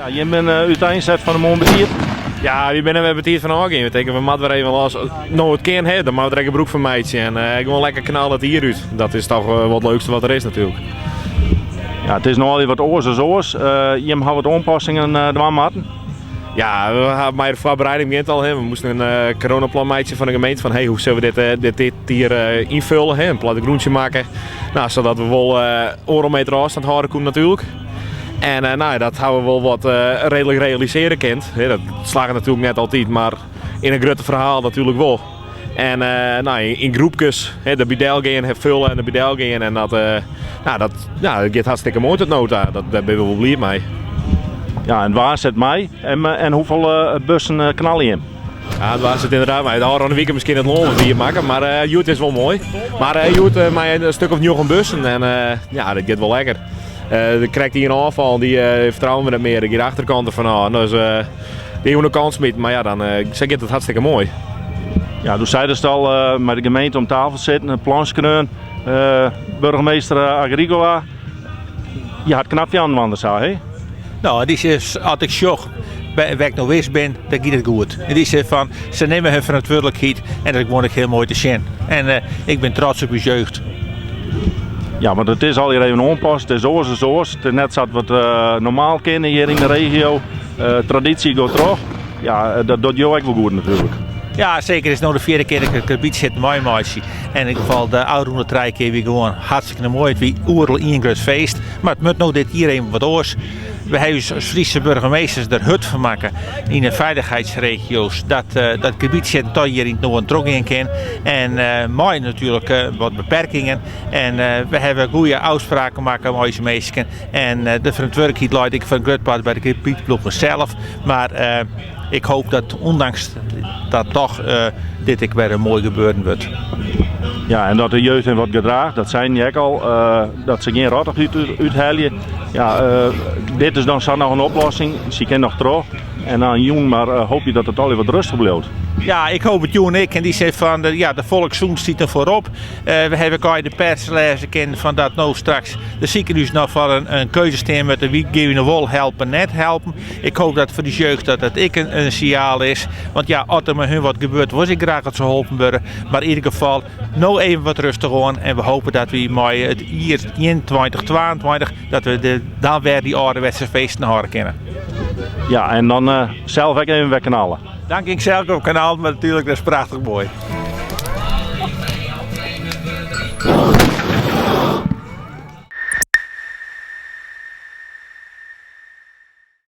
Ja, jim binne úteinset fan 'e moarn betiid. Ja, wy binne wer betiid fan ôfgien. We tinke, we moatte wer even los. No it kin, hè, dan moatte we der ek gebrûk fan meitsje. En gewoan lekker knalle it jier út. Dat is toch wol it leukste wat der is natuerlik. Ja, it is no alwer wat oars as oars. Jim hawwe wat oanpassingen dwaan moatten. Ja, we hawwe mei de foarbereiding begjint al. Hè. We moasten in coronaplan meitsje fan de gemeente. Fan, hey, hoe sille we dit jier ynfolje? Hè? In plattegrûntsje makke. No, sadat we wol oardel meter ôfstân hâlde koene natuerlik. En no, dat hawwe we wol wat reedlik realisearje kind. Dat slagget natuerlik net altyd, mar yn in grutte ferhaal natuerlik wol. En no, yn groepkes derby del gean, fulle en derby del gean. En dat, no, dat, ja, dat giet hartstikke moai tot no ta. Dat, dêr binne we wol bliid mei. Ja, en waar set mei? En hoefolle bussen knalle jim? Ja, it waar sit ynderdaad mei. De ôfrûne wike miskien it lân wat wier makke, mar hjoed is wol moai. Mar hjoed mei in stik of njoggen bussen en ja, dat giet wol lekker. Der krekt ien ôffallen, dy fertrouwe we net mear. Dy giet de achterkant derfan ôf. Dus dy oan de kant smiten, mar ja, dan sa giet it hartstikke moai. Ja, do seidest al, mei de gemeente om tafel sitten, in plan skreaun. Burgemeester Agricola, je hat knap fjouwerentweintich sa, hè? No, dy is, as ik sjoch wêr't ik no wis bin, dan giet it goed. En dy zegt fan, se nimme hun ferantwurdlikheid en dat is gewoan ek hiel moai te sjen. En ik bin trots op ús jeugd. Ja, want it is allegear even oanpast. It is oars as oars. It is net sa't we it normaal kinne hjir yn de regio. Tradysje giet troch. Ja, dat docht jo ek wol goed natuerlik. Ja, seker. It is no de fjirde kear dat ik it karbidsjitten meimeitsje. En yn ieder gefal de ôfrûne trije kear wie gewoan hartstikke moai. It wie oeral ien grut feest. Mar it moat no dit jier even wat oars. We hawwe ús as Fryske burgemeesters der hurd foar makke yn de feilichheidsregio's dat dat karbidsjitten toch hjir yn it noarden trochgean kin. En mei natuerlik wat beperkingen. En we hawwe goede ôfspraken makke mei ús minsken. En de ferantwurdlikheid leit ek foar in grut part by de karbidploegen sels. Mar ik hoop dat ûndanks dat toch dit ek wer in moai gebeuren wurdt. Ja, en dat de jeugd him wat gedraacht, dat seinen je ek al, dat se gjin rottichheid úthelje. Ja, dit is dan sa noch in oplossing. Se kin noch troch. En dan jûn mar hoopje dat it allegear wat rêstich bliuwt. Ja, ik hoop it jûn ek. En dy sei fan, ja, de folkssûnens stiet der foarop. We hawwe ek al yn de pers lêze kinnen fan dat no straks de sikehûs noch foar in keuze stean moatte. Wie gean we no wol helpen, net helpen. Ik hoop dat foar de jeugd dat dat ek in sinjaal is. Want ja, as der mei hun wat gebeurt, wol ik graach dat se holpen wurde. Mar yn ieder gefal, no even wat rêstich oan. En we hopen dat we mei it jier 2022 dat we de, dan wer dy âlderwetse feesten hâlde kinne. Ja, en dan sels ek even wer knalle. Dan gean ik sels op knallen, mar natuerlik, dat is prachtich moai.